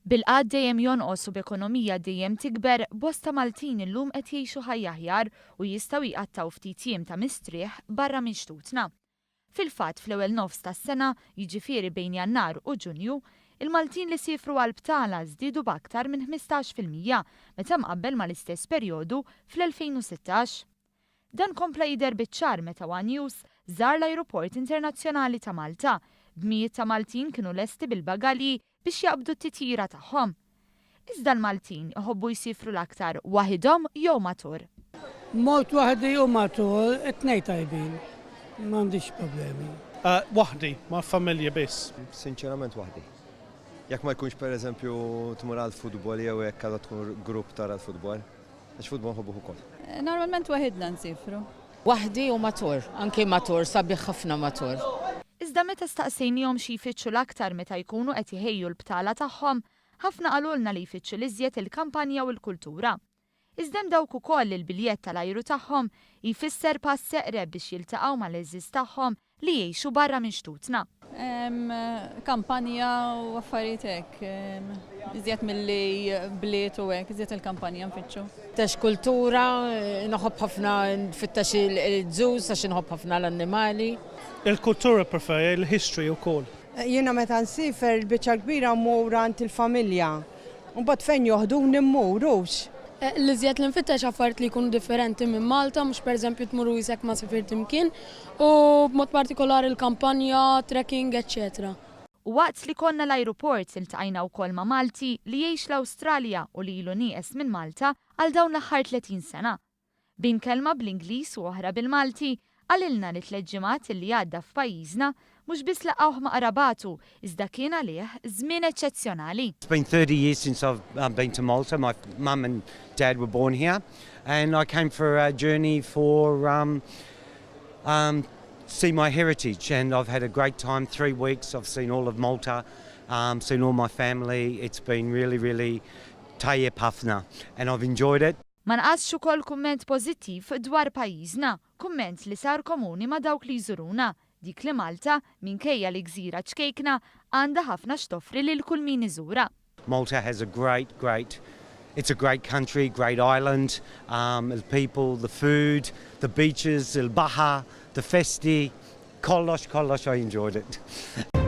Bil-qgħad dejjem jonqos u b'ekonomija dejjem tikber, bosta Maltin illum qed jgħixu ħajja aħjar u jistgħu jqattgħu ftit jiem ta' mistrieħ barra minn xtutna. Fil-fatt, fl-ewwel nofs tas-sena, jiġifieri bejn Jannar u Ġunju, il-Maltin li siefru għal btala żdiedu b'aktar minn 15% meta mqabbel mal-istess perjodu fl-2016. Dan kompla jidher biċ-ċar meta one News żar l-Ajruport Internazzjonali ta' Malta, b'mijiet ta' Maltin kienu lesti bil-bagalji biex jaqbdu t-titjira tagħhom. Iżda l-Maltin iħobbu jsiefru l-aktar waħidhom jew ma' tour? Mort waħdi u ma' tour, it-tnejn tajbin. M'għandix problemi. Waħdi, ma' familja biss. Sinċerament waħdi. Jekk ma jkunx pereżempju tmur għall-futbol jew hekk għadha tkun grupp tara l-futbol. Għax futbol nħobbuh ukoll. Normalment waħidna nsifru. Waħdi u ma' tour. Anki ma' tour, sabiħ ħafna ma' tour. Iżda meta staqsejniehom xi jfittxu l-aktar meta jkunu qed iħejju l-btala tagħhom, ħafna qalulna li jfittxu l-iżjed il-kampanja u l-kultura. Iżda hemm dawk ukoll li l-biljett tal-ajru tagħhom jfisser pass eqreb biex jiltaqgħu mal-għeżież tagħhom li jgħixu barra minn xtutna. Kampanja u affarijiet hekk. Iżjed milli bliet u hekk, iżjed il-kampanja nfittxu. Nfittex kultura, nħobb ħafna nfittex il-zoos għax inħobb ħafna l-annimali. Il-kultura preferi, il-history wkoll. Jiena meta nsifer il-biċċa l-kbira mmur għand il-familja. Imbagħad fejn joħduni mmur hux. L-iżjed li nfittex affarijiet li jkunu differenti minn Malta, mhux pereżempju tmur u jisek ma sifirt imkien, u b'mod partikolari l-kampanja, trekking, eċċetera. U waqt li konna l-ajruport iltqajna wkoll ma' Malti li jgħix l-Awstralja u li ilu nieqes minn Malta għal dawn l-aħħar 30 sena. Bejn kelma bl-Ingliż u oħra bil-Malti, qalilna li t-tlett ġimgħat li għadda f'pajjiżna mhux biss laqgħuh ma' qrabatu iżda kien għalih żmien eċċezzjonali. It's been 30 years since I've um, been to Malta. My mum and dad were born here and I came for a journey for um, um, see my heritage and I've had a great time, three weeks, I've seen all of Malta, um, seen all my family. It's been really, really tajjeb ħafna and I've enjoyed it. Ma naqasx ukoll kumment pożittiv dwar pajjiżna, kumment li sar komuni ma' dawk li jżuruna, dik li Malta, minkejja li gżira ċkejkna, għandha ħafna x'toffri lil kull min iżurha. Malta has a great, great, it's a great country, great island, um, the people, the food, the beaches, il-baħar, the festi, kollox, kollox, I enjoyed it.